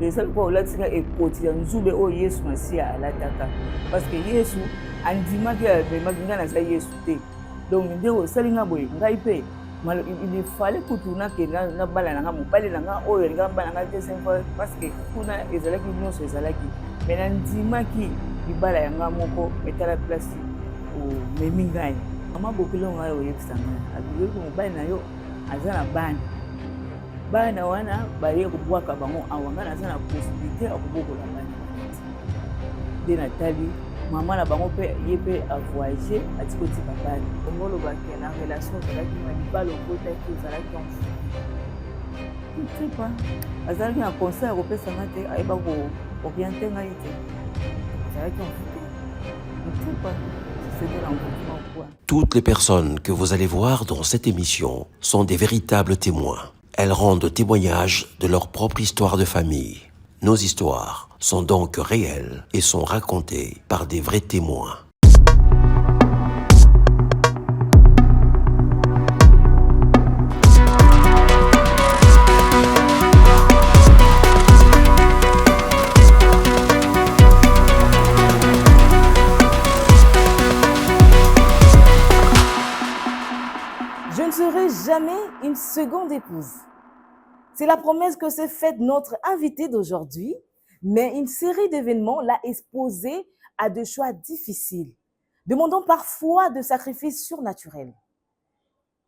Eza lokola olati nga ekoti ya nzube oyo Yesu Masiya alataka. Parce que Yesu andimaki amemaki nga naza Yesu te. Donc nde osali nga boye ngai mpe il fallait kutu nakende nabala na nga mobali na nga oyo alingaka bala nga deuxième fois parce que kuna ezalaki nyonso ezalaki mais nandimaki libala ya nga moko etala place omemi ngai. Mama bokilo ngai oyebisa ngai abiyoki mobali na yo aza na bana bana wana baye kobwaka bango awa ngai naza na possibilité ya kobokola bana wana te. Nde natali mama na bango mpe ye mpe avoyage atiki kotika bana. Bongo olobaki na relation ozalaki na libala okotaki ozalaki envoûté? Je sais pas, azalaki na conseil ya kopesa ngai te, ayeba ko orienter ngai te. Ozalaki envoûté? Je sais pas si c'était l'envoûtement ou quoi. Toutes les personnes que vous allez voir dans cette émission sont des véritables témoins. Elles rendent témoignage de leur propre histoire de famille. Nos histoires sont donc réelles et sont racontées par des vrais témoins. Je ne serai jamais une seconde épouse. C'est la promesse que s'est faite notre invité d'aujourd'hui, mais une série d'événements l'a exposée à des choix difficiles, demandant parfois de sacrifices surnaturels.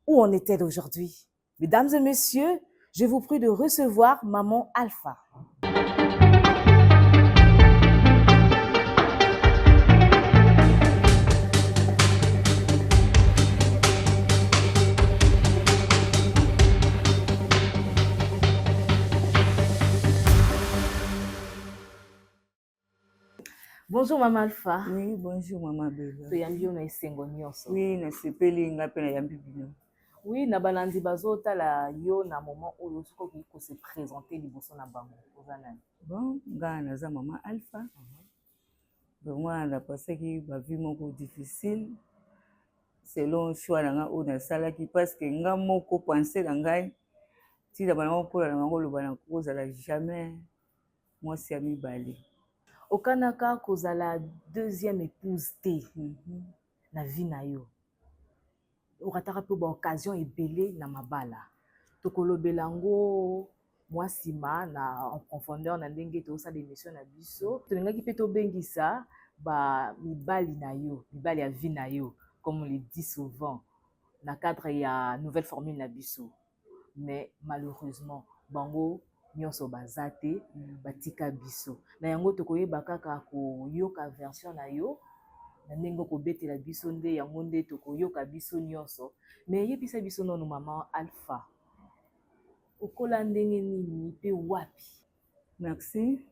Où en est-elle aujourd'hui? Mesdames et messieurs, je vous prie de recevoir Maman Alpha. Bonjour Maman Alpha. Oui, bonjour Maman Bella. Toyambi yo na esengo nyonso. Oui, nasepeli nga mpe nayambi bino. Oui, na balandi bazotala yo na moment oyo soki okoki ko se présenter liboso na bango oza nani? Bon, nga naza Maman Alpha. Vraiment napasaki ba vie moko difficile selon choix na nga oyo nasalaki parce que nga moko pensée na ngai ntina bana kokola na bango oloba na kozala jamais mwasi ya mibale. Okanaka kozala deuxième épouse te na vie na yo. Orataka mpe ba occasion ebele na mabala. Tokolobela yango mwa nsima na en profondeur na ndenge tozosala émission na biso. Tolingaki mpe tobengisa ba mibali na yo, mibali ya vie na yo, comme on le dit souvent, na cadre ya nouvelle formule na biso. Mais malheureusement bango nyonso baza te, batika biso. Na yango tokoyeba kaka koyoka version na yo na ndenge okobetela biso nde yango nde tokoyoka biso nyonso. Mais yebisa biso nanu Maman Alpha, okola ndenge nini pe wapi? Merci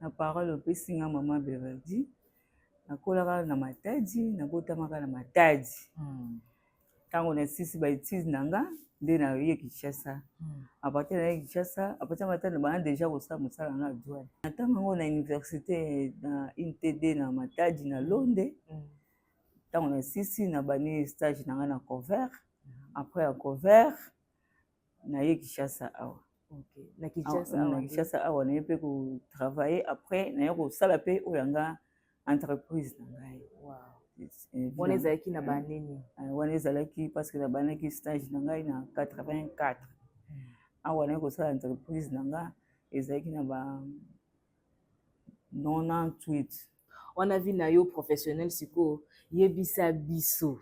na parole opesi nga Maman Beverdy. Nakolaka na Matadi, nabotamaka na Matadi. Ntango nasilisi ba etudes na nga nde naye Kinshasa. À partir naye Kinshasa, à partir ya Matadi nabanda dejà kosala mosala na nga ya douane. Natanga yango na université na UNTD na Matadi na Londe. Ntango nasilisi nabandi stage na nga na Cover. Après ya Cover naye Kinshasa awa. Okay. Na Kinshasa awa, na Kinshasa awa naye mpe ko travailler après naye kosala mpe oyo ya nga entreprise na ngai. Wow. Wana ezalaki na ba nini? Wana ezalaki parce que nabandaki stage na ngai na 84. Awa naye kosala entreprise na nga ezalaki na ba 98. Wana vie na yo professionnel sikoyo, yebisa biso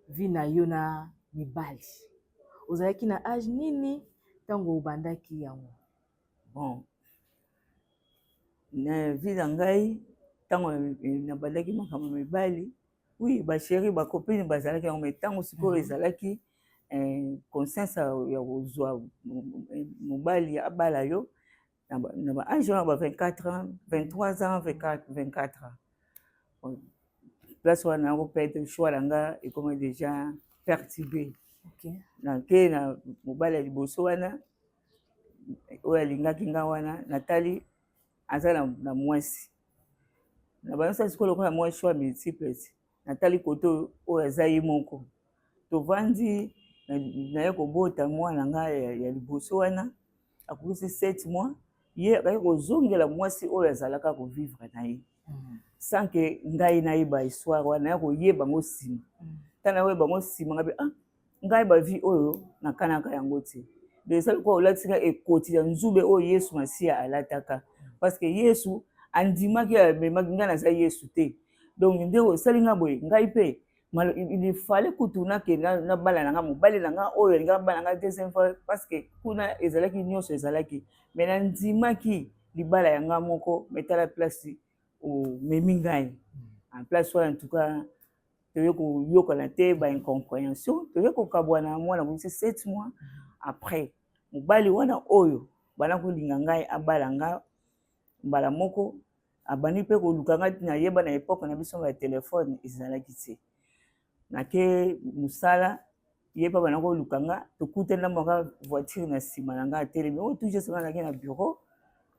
vie na yo na mibali. Ozalaki na age nini ntango obandaki yango? Bon, na vie na ngai ntango nabandaki makambo ya mibali, oui ba chérie ba copine bazalaki yango, mais ntango sikoyo ezalaki conscience ya kozwa mobali abala yo na ba age wana ba 24 ans, 23 ans, 24 ans. Place wana nako perdre choix na nga ekoma déjà perturbé. Nake na mobali ya liboso wana oyo alingaki nga wana, natali aza na mwasi. Na banso sikoyo lokola mwa choix multiple, natali kote oyo aza ye moko. Tovandi naye kobota mwana nga ya liboso wana akokisi 7 mois. Ye akaki kozongela mwasi oyo azalaka kovivre na ye sans que ngai nayeba histoire wana. Naya koyeba yango nsima. Ntango nayoyeba yango nsima, ngabi: "Ah, ngai bavie oyo nakanaka yango te." Donc eza lokola olatisaka ekoti ya nzube oyo Yesu Masiya alataka, parce que Yesu andimaki, amemaki. Ngai naza Yesu te. Donc ndenge osali nga boye, ngai mpe il fallait kutu nakende nabala na nga mobali na nga oyo alingaka bala nga deuxième fois, parce que kuna ezalaki nyonso ezalaki, mais nandimaki libala ya nga moko. Mais tala place omemi ngai en place wana. En tout cas, toye koyokana te, baincompréhension, toye kokabwana. Mwana komisi 7 mois après, mobali wana oyo banda kolinga ngai abala nga mbala moko, abandi mpe koluka ngai. Nayeba na époque na biso batelefone ezalaki te. Nake mosala, ye mpe banda koluka nga. Tokutani na moko voiture na nsima na ngai, atelemi oyo toujours. Nsima nake na bureau,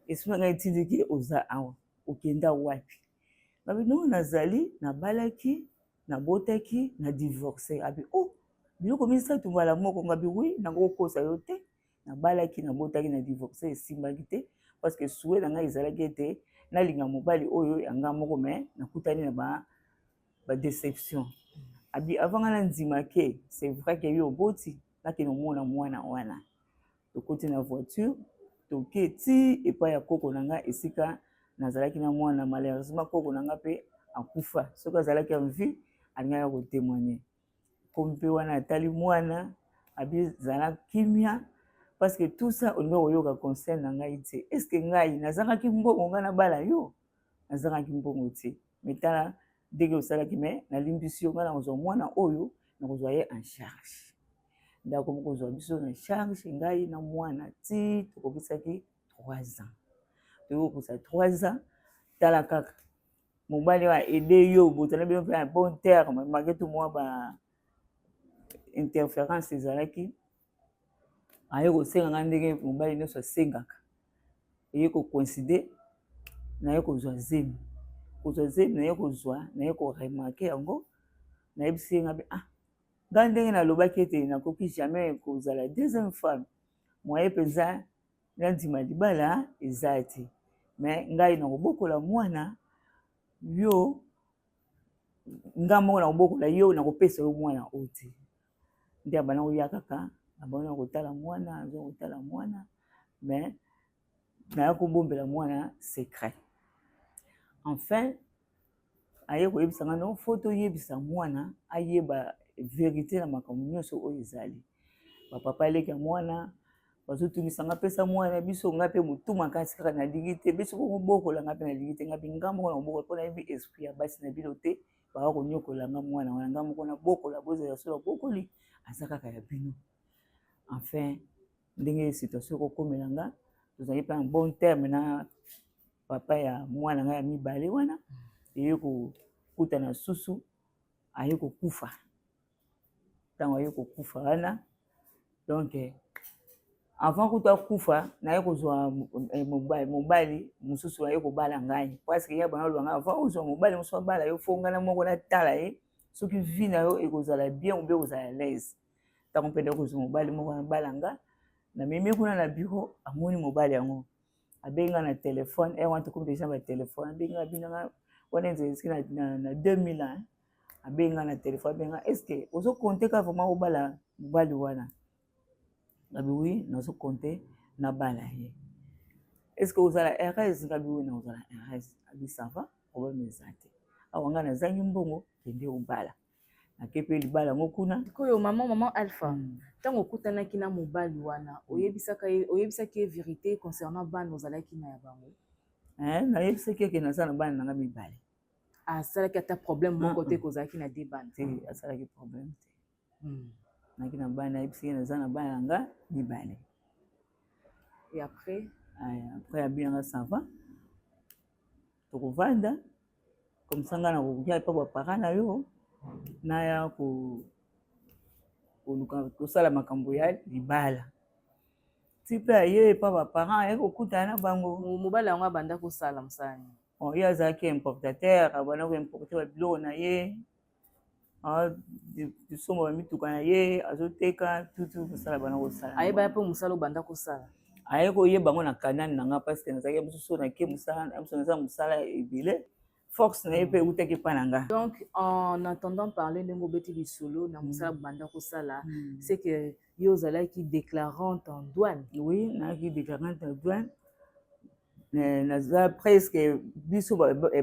esprit na ngai etindiki: "Oza awa, okenda wapi?" Babi: "No, nazali nabalaki, nabotaki, na divorce." Abi: "Oh, biloko misato mbala moko?" Ngabi: "Oui, nango kokosa yo te. Nabalaki, nabotaki, na divorce, esimbaki te, parce que souhait na ngai ezalaki ete nalinga mobali oyo ya nga moko, mais nakutani na ba badéception." Abi: "Avant nga nandima ke c'est vrai ke yo oboti, nakende omona mwana wana." Tokoti na voiture, toke ti epai ya koko na nga esika nazalaki na mwana. Malheureusement, koko na nga mpe akufa. Soki azalaki en vie, alingaki kotémoigner. Komi mpe wana, atali mwana, abi: "Zala kimia, parce que tout ça olingi koyoka conseil na ngai te. Est ce que ngai nazangaki mbongo ngai nabala yo? Nazangaki mbongo te, mais tala ndenge osalaki. Mais nalimbisi yo. Ngai nakozwa mwana oyo, nakozwa ye en charge." Nde akomi kozwa biso na charge, ngai na mwana, ti tokokisaki 3 ans. Tokokosa 3 ans, tala kaka mobali oyo aide yo, bozala bino mpe na bon terme, malgré tout mwa ba interférence ezalaki. Aye kosenga ngai ndenge mobali nyonso asengaka. Eye kocoïncider, naye kozwa zemi. Kozwa zemi, naye kozwa, naye koremarquer yango. Nayebisi ye, ngabi: "Ah, ngai ndenge nalobaki ete nakoki jamais kozala deuxième femme, moye mpenza nandima libala eza te, mais ngai nakobokola mwana yo, nga moko nakobokola yo, nakopesa yo mwana oyo te." Nde abanda koya kaka, abanda kotala mwana, aza kotala mwana, mais naya kobombela mwana secret. Enfin aye koyebisa nga: "No, faut toyebisa mwana, ayeba vérité na makambo nyonso oyo ezali." Bapapa aleki ya mwana bazotungisa nga: "Pesa mwana biso." Nga mpe motu makasi kaka, nalingi te. "Biso kobokola." Nga mpe nalingi te. Nga mpe nga moko na kobokola, mpo nayebi esprit ya basi na bino te. Baka konyokola nga mwana wana, nga moko nabokola. Bozala so babokoli, aza kaka ya bino. Enfin, ndenge situation ekokomela nga, tozali mpe en bon terme na papa ya mwana ngai ya mibale wana. Eye kokutana susu, aye kokufa. Ntango aye kokufa wana, donc avant kutu akufa, naye kozwa mobali mosusu aye kobala ngai, parce que ya bana oloba ngai: "Avant ozwa mobali mosusu abala yo, faut ngai na moko natala ye soki vie na yo ekozala bien ou bien ekozala l'aise." Ntango mpe naye kozwa mobali moko abala nga, namemi kuna na bureau, amoni mobali yango, abengi nga na telefone. Heure wana tokomi déjà batelefone. Abengi nga, abinanga wana ezalaki na 2000 ans. Abengi nga na telefone, abengi nga: "Est ce que ozocompter ka vraiment obala mobali wana?" Ngabi: "Oui, nazocompter nabala ye." "Est ce que ozala heureuse?" Ngabi: "Oui, nakozala heureuse." Abi: "Ça va, problème eza te. Awa ngai nazangi mbongo, kende obala." Nake mpe libala yango kuna. Sikoyo, mama Alpha, ntango okutanaki na mobali wana, oyebisaki ye vérité concernant bana ozalaki na ya bango? Nayebisaki eke naza na bana nanga mibale. Asalaki ata problème moko te kozalaki na de bana? Te, asalaki problème te. Naki na bana, nayebisaki naza na bana nanga mibale. Et après? Après abinanga: "Ça va, tokovanda comme ça. Ngai nakokia epa baparent na yo, naya koluka kosala makambo ya libala." Ti mpe aye epa baparent, aye kokutana na bango. Mobali yango abanda kosala mosala nini? Bon, ye azalaki importateur, abanda koimporter babiloko na ye, tosomba bamituka na ye, azoteka tutu, kosala bana kosala. Ayebaya mpe mosala obanda kosala? Aye koyeba yango na kanani na nga, parce que nazalaki mosusu nake mosala, mosusu naza mosala ebele, force na ye mpe eutaki epa na nga. Donc, en entendant parler, ndenge obeti lisolo na mosala banda kosala, c'est que yo ozalaki déclarante en douane? Oui, nazalaki déclarante en douane. Naza presque biso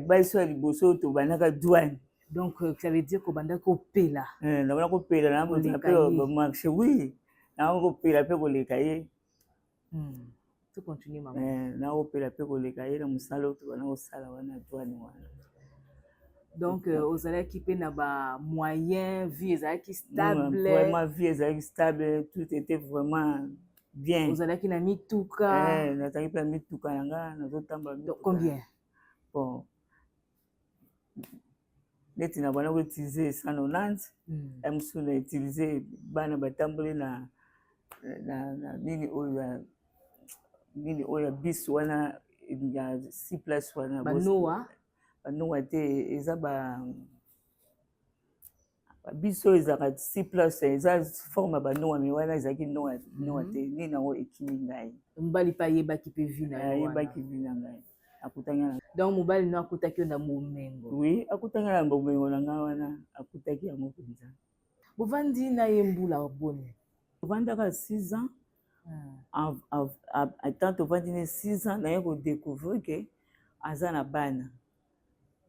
biso ya liboso tobandaka douane. Donc ça veut dire kobandaki kopela? Nabanda kopela na mpe marché, oui, nabanda kopela mpe koleka ye. To continue, mama. Nakopela mpe koleka ye na mosala oyo tobanda kosala wana, douane wana. Donc ozalaki mpe na bamoyen, vie ezalaki stable? Vraiment, vie ezalaki stable, tout était vraiment bien. Ozalaki na mituka? Nazalaki mpe na mituka na nga, nazotambola. Combien? Bon, neti na banda koutiliser 190, ya mosusu na utiliser bana batamboli na nini oyo ya nini oyo ya bus wana ya six place wana. Banoa? Banoa te, eza ba biso oyo ezalaka six place, eza forme ya banoa, mais wana ezalaki noa noa te. Nini yango ekimi ngai. Mobali mpe ayebaki mpe vie na yo? Ayebaki vie na ngai, akutaki na Donc mobali no akutaki yo na bomengo? Oui, akutaki na bomengo na ngai wana, akutaki yango mpenza. Bovandi na ye mbula boni? Ovandaka 6 ans. Tant tovandi ne 6 ans, naye kodécouvrir ke aza na bana.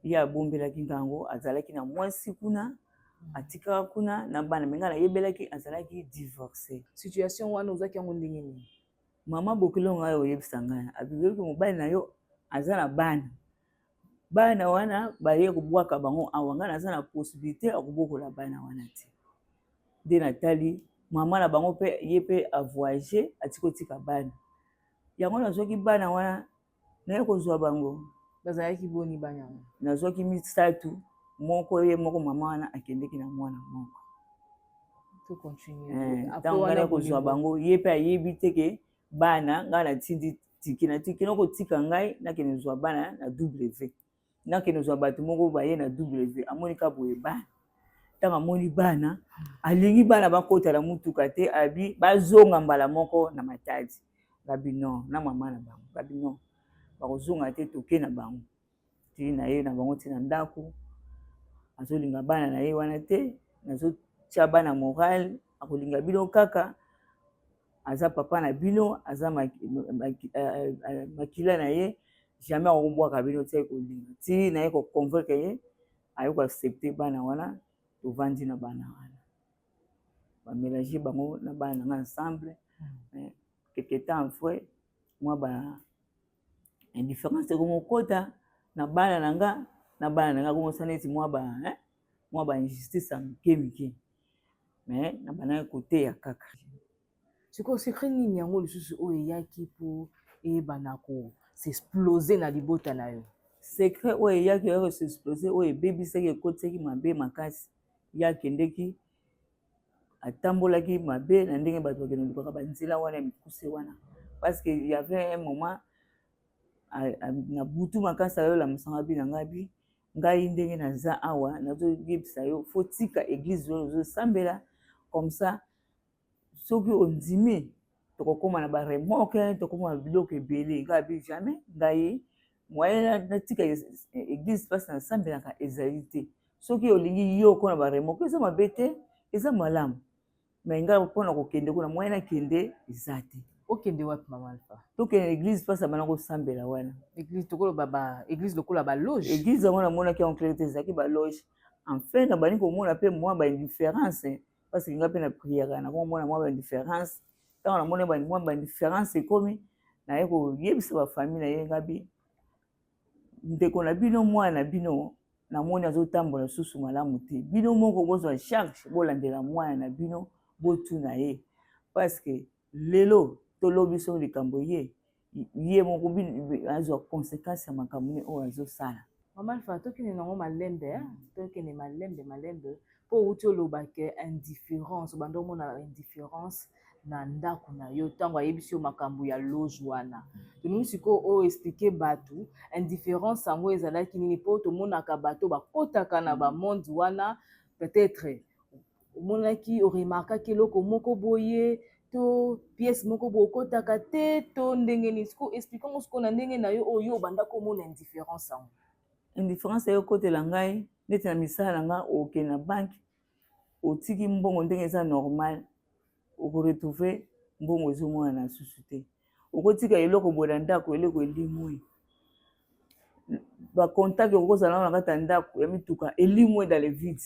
Ye abombelaki ngango, azalaki na mwasi kuna, atikaka kuna na bana, mais ngai nayebelaki azalaki divorcé. Situation wana ozwaki yango ndenge nini? Mama bokilo ngai oyebisa ngai, abiyoki mobali na yo aza na bana, bana wana baye kobwaka bango awa, ngai naza na possibilité ya kobokola bana wana te. Nde natali mama na bango mpe, ye mpe avoyage, atiki kotika bana yango. Nazwaki bana wana, naye kozwa bango. Bazalaki boni bana yango? Nazwaki misato, moko ye moko mama wana akendeki na mwana moko. Ntango ngai naye kozwa bango, ye mpe ayebi te ke bana ngai natindi tiki, natiki nakotika ngai nakende kozwa bana na W, nakende kozwa bato moko baye na W. Amoni ka boye bana. Ntango amoni bana, alingi bana bakota na mutuka te, abi bazonga mbala moko na Matadi. Ngabi non, na mama na bango, ngabi non, bakozonga te, toke na bango ti na ye na bango ti na ndako. Azolinga bana na ye wana te, nazotia bana morale, akolinga bino kaka, aza papa na bino, aza makila na ye, jamais akobwaka bino. Ti kolinga ti naye koconvaincre ye, aye koaccepter bana wana. Tovandi na bana wana, bamélange bango na bana na nga ensemble. Quelque temps après, mwa ba indifférence ekomokota na bana na nga na bana na nga, komosala neti mwa ba injustice ya mike mike, mais na bandaki koteya kaka. Sikoyo secret nini yango lisusu oyo eyaki mpo eyebana kos'exploser na libota na yo? Secret oyo eyaki oyo kos'exploser, oyo ebebisaki, ekotisaki mabe makasi, ye akendeki, atambolaki mabe na ndenge bato bakende lukaka banzela wana ya mikuse wana, parce que y avait un moment na butu makasi, ayolamusanga bi na ngai, bi ngai ndenge naza awa, nazoyebisa yo, faut tika église oyo ozosambela comme ça. Soki ondimi, tokokóma na baremorques, tokóma na biloko ebele. Ngai abi jamais, ngai moyen natika église mpasi nasambelaka ezali te. Soki olingi yo okóma na baremorques, eza mabe te, eza malamu, mais ngai mpona kokende kuna, moyen nakende eza te. Okende wapi, mama Alpha? Tokende église mpasi abanda kosambela wana. Église, tokoloba ba église lokola baloge? Église yango namonaki yango clair te, ezalaki baloge. Enfin nabandi komona mpe mwa baindifférence, parce que ngai mpe na priaka, nakomona mwa baindifférence. Ntango namoni mwa baindifférence ekomi, naye koyebisa bafamille na ye, ngabi ndeko na bino, mwana na bino, namoni azotambola lisusu malamu te. Bino moko bozwa charge, bolandela mwana na bino, botuna ye, parce que lelo tolobi so likambo ye, ye moko azwa conséquence ya makambo ne oyo azosala. Mama Alpha, tokende nango malembe, tokende malembe malembe, mpo outi oloba ke indifférence, obanda omona indifférence na ndako na yo ntango ayebisi yo makambo ya loge wana. Tolingi sikoyo oyo expliquer bato indifférence yango ezalaki nini, mpo tomonaka bato bakotaka na bamonde wana. Peut-être omonaki, oremarquaki eloko moko boye. To pièce moko boye okotaka te to ndenge nini? Sikoyo explique ngo sikoyo na ndenge na yo oyo obanda komona indifférence yango. Indifférence eyo okotela ngai neti na misala na ngai, okende na banque, otiki mbongo ndenge eza normal, okoretrouve mbongo ezomonana lisusu te. Okotika eloko boye na ndako, eloko elimwe. Bacontact okozala na kati ya ndako, ya mituka, elimwe dans le vide.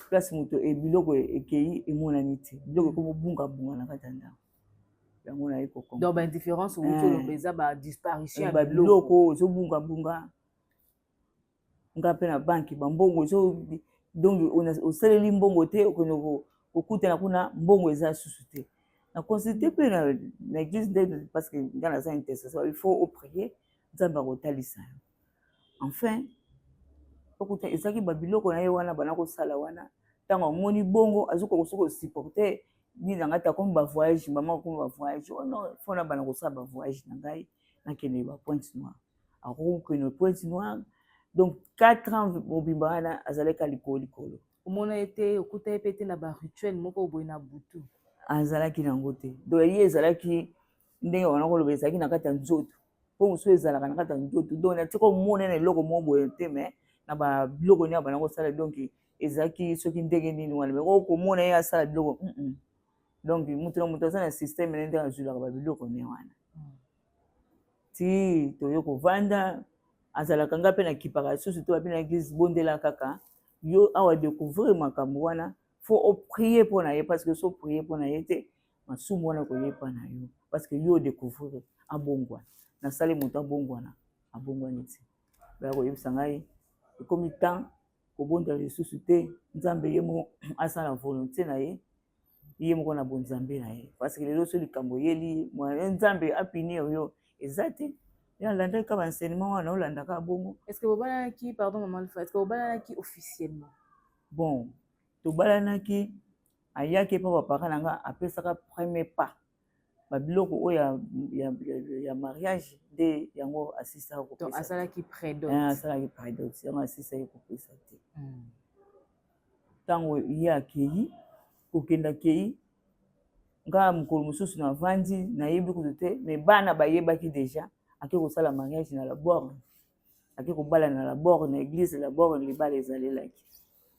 Place moto e biloko ekei emonani te, biloko ekomi obungabunga na kati ya ndako. Yango naye kocomprendre. Donc baindifférence outi oloba eza badisparition ya biloko ezobungabunga. Nga mpe na banque, bambongo ezo, donc osaleli mbongo te, okende kokutana kuna, mbongo eza susu te. Na consulte mpe na église nde, parce que nga naza intercesseur, il faut oprier, Nzambe akotalisa yo. Enfin okuta ezalaki babiloko na ye wana bana kosala wana. Ntango amoni bongo, azokoka soki osupporte nini na ngai te, akomi bavoyage, mama akomi bavoyage. Oh non, faut na bana kosala bavoyage na ngai, nakende ba Pointe Noire. Akokende Pointe Noire, donc 4 ans mobimba wana azalaki likolo likolo. Omona ye te, okuta ye mpe te na barituel moko boye na butu? Azalaki nango te. Donc ye ezalaki ndenge wana koloba, ezalaki na kati ya nzoto, mpo mosusu ezalaka na kati ya nzoto. Donc natika omona na eloko moko boye te, mais na babiloko nini bana kosala, donc ezalaki soki ndenge nini wana, mais okomona ye asala biloko. Donc moto na moto aza na système na ye ndenge azwilaka babiloko ne wana. Ti toye kovanda, azalaka nga mpe nakipaka lisusu te. Babi na église, bondela kaka yo awa, découvrir makambo wana, faut oprier mpo na ye, parce que so oprier mpo na ye te, masumu wana koyepa na yo, parce que yo odécouvrir. Abongwana, nasali moto abongwana, abongwani te. Baya koyebisa ngai ekomi temps kobondela lisusu te, Nzambe ye moko asala volonté na ye, ye moko na bonzambe na ye, parce que lelo so likambo oyeli Nzambe apunir yo eza te. Ye alandaki kaka baenseignement wana, olandaka bongo. Est ce que bobalanaki, pardon mama Alpha, est ce que bobalanaki officiellement? Bon, tobalanaki, ayaki mpo bapapa na nga apesaka premier pas, babiloko oyo ya mariage nde yango asisaka kopesa. Asalaki prédot? Asalaki prédot, yango asisaki kopesa te. Ntango ye akei, kokenda akei, nga mokolo mosusu navandi, nayebi kutu te, mais bana bayebaki déjà. Ake kosala mariage na La Borne, ake kobala na La Borne, na église La Borne. Libala ezalelaki,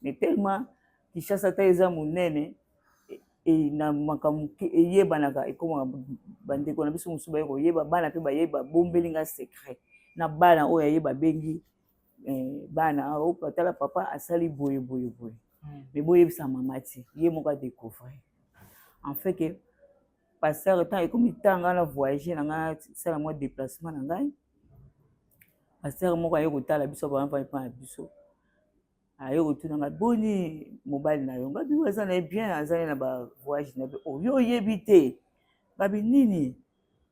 mais tellement Kinshasa ta eza monene, na makambo eyebanaka, ekomaka bandeko na biso mosusu baye koyeba, bana mpe bayeba. Bombeli nga secret na bana oyo aye, babengi bana, tala papa asali boye boye boye, mais boyebisa mama ti ye moko adécouvrir. En fait que pasteur, ntango ekomi ntango na voyage na ngai, sala mwa déplacement na ngai, pasteur moko aye kotala biso, bavai mpa na biso, aye kotuna ngai: "Boni mobali na yo?" Ngabi: "Aza na ye bien, aza ye na bavoyage na ye." "Oyo oyebi te?" Ngabi: "Nini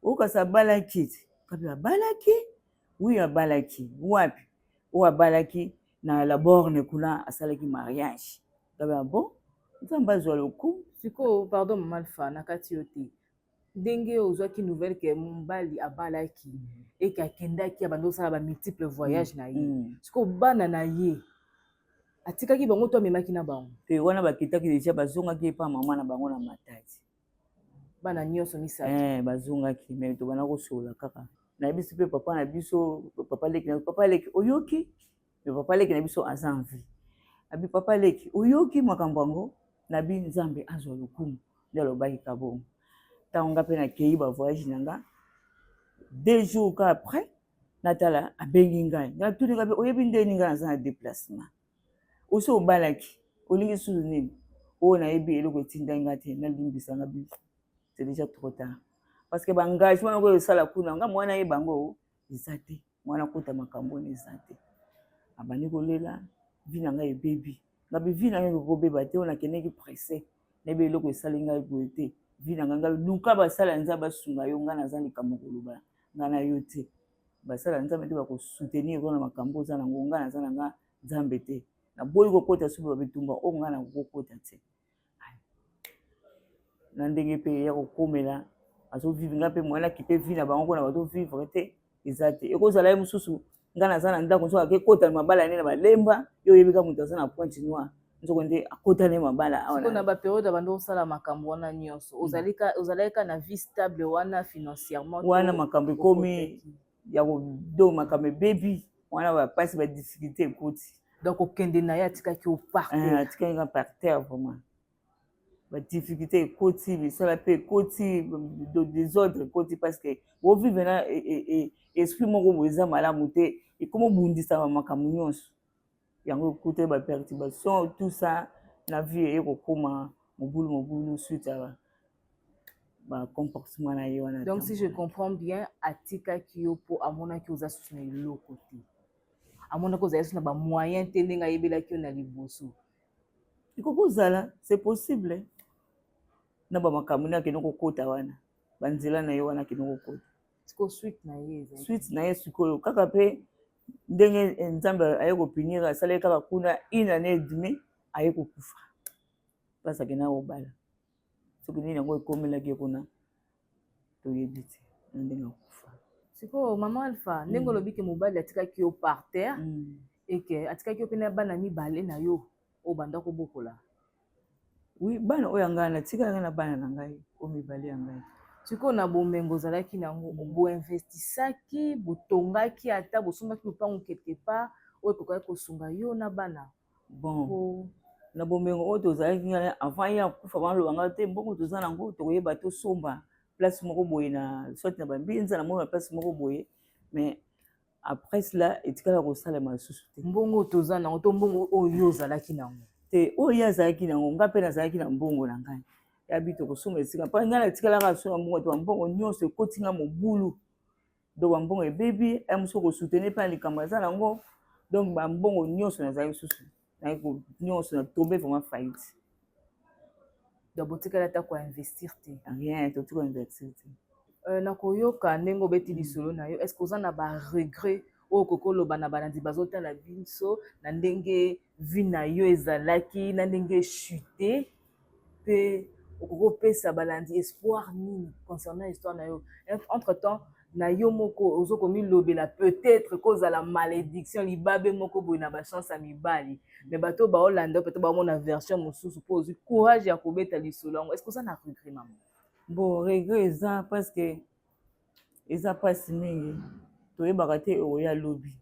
okasi, abalaki te?" Ngabi: "Abalaki? Oui, abalaki." "Wapi?" "Oyo abalaki na La Borne kuna, asalaki mariage." Ngabi: "Bon, Nzambe azwa lokumu." Sikoyo, pardon mama Alpha, na kati yo te, ndenge ozwaki nouvelle ke mobali abalaki, eke akendaki, abandi kosala bamultiple voyage na ye, sikoyo bana na ye atikaki bango to amemaki na bango? Te, wana bakitaki déjà, bazongaki epa mama na bango na Matadi. Bana nyonso misato? Eh, bazongaki, mais tobanda kosolola kaka. Nayebisi mpe papa na biso, papa leki na papa leki: "Oyoki?" Mais papa leki na biso aza en vie. Abi: "Papa leki, oyoki makambo yango?" Nabi: "Nzambe azwa lokumu." Nde alobaki ka bongo. Ntango nga mpe nakei bavoyage na nga, 2 jours ka après, natala abengi ngai. Ngai tuni ngai mpe: "Oyebi ndeni ngai naza na déplacement, osi obalaki, olingi susu nini?" Oyo nayebi eloko etindai ngai te, nalimbisa nga bi c'est déjà trop tard, parce que baengagement oyo esala kuna, nga mwana yeba yango eza te, mwana kota makambo wana eza te. Abandi kolela: "Vie na ngai ebebi." Ngabi: "Vie na ngai ekobeba te, oyo nakendeki pressé, nayebi eloko esali ngai boye te. Vie na ngai, ngai luka basala Nzambe basunga yo. Ngai naza likambo koloba ngai na yo te, basala Nzambe te bakosoutenir yo na makambo oza nango. Ngai naza na nga Nzambe te, naboyi kokota soki babitumba oyo ngai nakokokota te." Na ndenge mpe ya kokomela, azovivre, ngai mpe mwana akipe vie na bango mpona bazovivre te, eza te. Ekozala ye mosusu, ngai naza na ndako, soki akekota mabala ne na balemba, yo oyebi ka moto aza na Pointe Noire. Nzoko nde akotani mabala awa. Na baperiode abandi kosala makambo wana nyonso, ozalaki ka na vie stable wana financièrement? Wana makambo ekomi ya do, makambo ebebi wana, bapasi, badifficulté ekoti. Donc okende na ye, atikaki yo par terre? Atikaki nga par terre vraiment. Badifficulté ekoti, misala mpe ekoti, désordre ekoti, parce que bovivre na esprit moko boye eza malamu te, ekoma obundisama makambo nyonso. Yango ekuta baperturbation, tout ça na vie eye kokóma mobulu mobulu suite ya bacomportement na ye wana. Donc si je comprends bien, atikaki yo mpo amonaki oza susu na eloko te, amonaki ozali susu na bamoyen te ndenge ayebelaki yo na liboso? Ekoki kozala, c'est possible, na bamakambo nde akende kokota wana, banzela na ye wana akende kokota. Sikoyo suite na ye? Suite na ye sikoyo kaka mpe ndenge Nzambe aye kopunir, asalaki kaka kuna une année et demie, aye kokufa place akenda kobala. Soki nini yango ekomelaki ye kuna, toyebi te na ndenge akufa. Sikoyo mama Alpha, ndenge olobi ke mobali atikaki yo par terre, eke atikaki yo mpe na bana mibale na yo oyo banda kobokola? Oui, bana oyo ya ngai, natikala na bana na ngai oyo mibale ya ngai. Sikoyo na bomengo ozalaki nango, boinvestisaki, botongaki, ata bosombaki lopango quelque part oyo ekokaki kosunga yo na bana? Bon, na bomengo oyo tozalaki ngai avant ye akufa, baloba ngai te mbongo toza nango, tokoyeba tosomba place moko boye na soit na Bambinza, na mona place moko boye, mais après cela etikala kosalema lisusu te. Mbongo toza nango to mbongo oyo ozalaki nango? Te, oyo ye azalaki nango, ngai mpe nazalaki na mbongo na ngai yabi tokosomba esika, mpo ngai natikalaka so na mbongo te. Bambongo nyonso ekoti nga mobulu, donc bambongo ebebi ya mosu kosoutenir mpe na likambo aza nango. Donc bambongo nyonso nazalaki susu nyonso na tombe vraiment faillite. Donc botikali ata koinvestir te? Rien, toti koinvestir te. Na koyoka ndenge obeti lisolo na yo, est ce que oza na baregret oyo okoki oloba na balandi bazotala biso, na ndenge vie na yo ezalaki, na ndenge chute, mpe okoki kopesa balandi espoir nini concernant histoire na yo? Entre temps na yo moko ozo komilobela peut-être kozala malédiction, libabe moko boye na bachance ya mibali, mais bato oyo baolanda peut-être baomona version mosusu, mpo ozwi courage ya kobeta lisolo yango. Est ce que oza na regret, mama? Bon, regret eza, parce que eza mpasi mingi, toyebaka te oya lobi,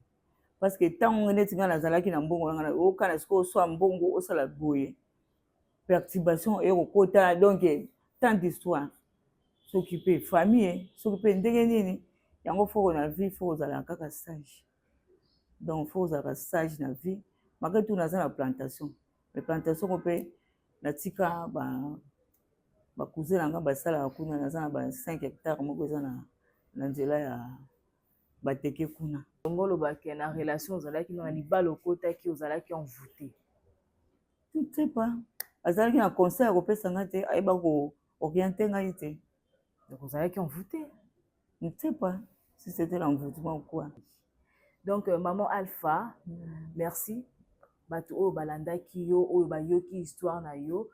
parce que ntango neti ngai nazalaki na mbongo na ngai, okana sikoyo oswa mbongo, osala boye, perturbation ekokota. Donc tant d'histoire, soki mpe famille, soki mpe ndenge nini yango, faut na vie faut kozala kaka sage. Donc faut kozalaka sage na vie. Malgré tout naza na plantation, mais plantation ko mpe natika bacousin na nga basalaka kuna. Naza na ba 5 hectare moko eza na nzela ya Bateke kuna. Yango olobaki na relation ozalaki na libala okotaki, ozalaki envoûté? Je ne sais pas, azalaki na conseil ya kopesa nga te, ayeba koorienter ngai te. Donc ozalaki envoûté? Je ne sais pas si c'était l'envoûtement ou quoi. Donc maman Alpha, merci. Bato oyo balandaki yo, oyo bayoki histoire na yo,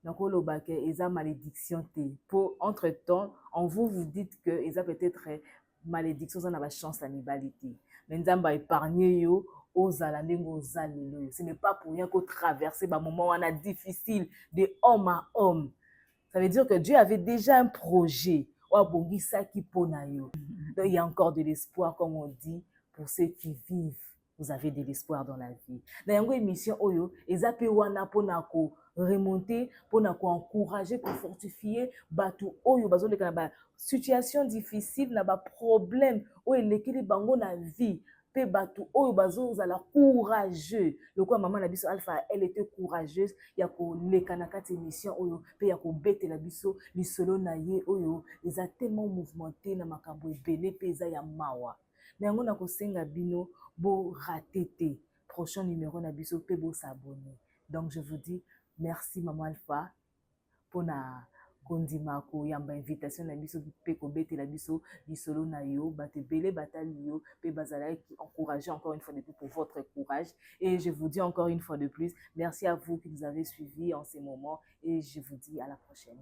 nakoloba ke eza malédiction te, po entre temps en vous vous dites que eza peut-être malédiction, oza na bachance ya mibali te, mais Nzambe aépargne yo, ozala ndenge oza lelo oyo. Ce n'est pas pour rien kotraverser bamoment wana difficile de homme à homme. Ça veut dire que Dieu avait déjà un projet oyo abongisaki mpo na yo. Donc il y a encore de l'espoir, comme on dit, pour ceux qui vivent, vous avez de l'espoir dans la vie. Na yango émission oyo eza mpe wana mpona koremonter, mpona koencourager, kofortifier bato oyo bazoleka na basituation difficile, na baproblème oyo elekeli bango na vie, mpe bato oyo bazozala courageux lokola mama na biso Alpha. Elle était courageuse ya koleka na kati émission oyo mpe ya kobetela biso lisolo na ye oyo eza tellement mouvementé na makambo ebele mpe eza ya mawa. Na yango nakosenga bino borater te prochain numéro na biso mpe bos'abonner. Donc je vous dis merci, mama Alpha, mpona kondima koyamba invitation na biso mpe kobetela biso lisolo na yo. Bato ebele batali yo mpe bazalaki encouragé. Encore une fois de plus pour votre courage, et je vous dis encore une fois de plus merci à vous qui nous avez suivis en ces moments, et je vous dis à la prochaine.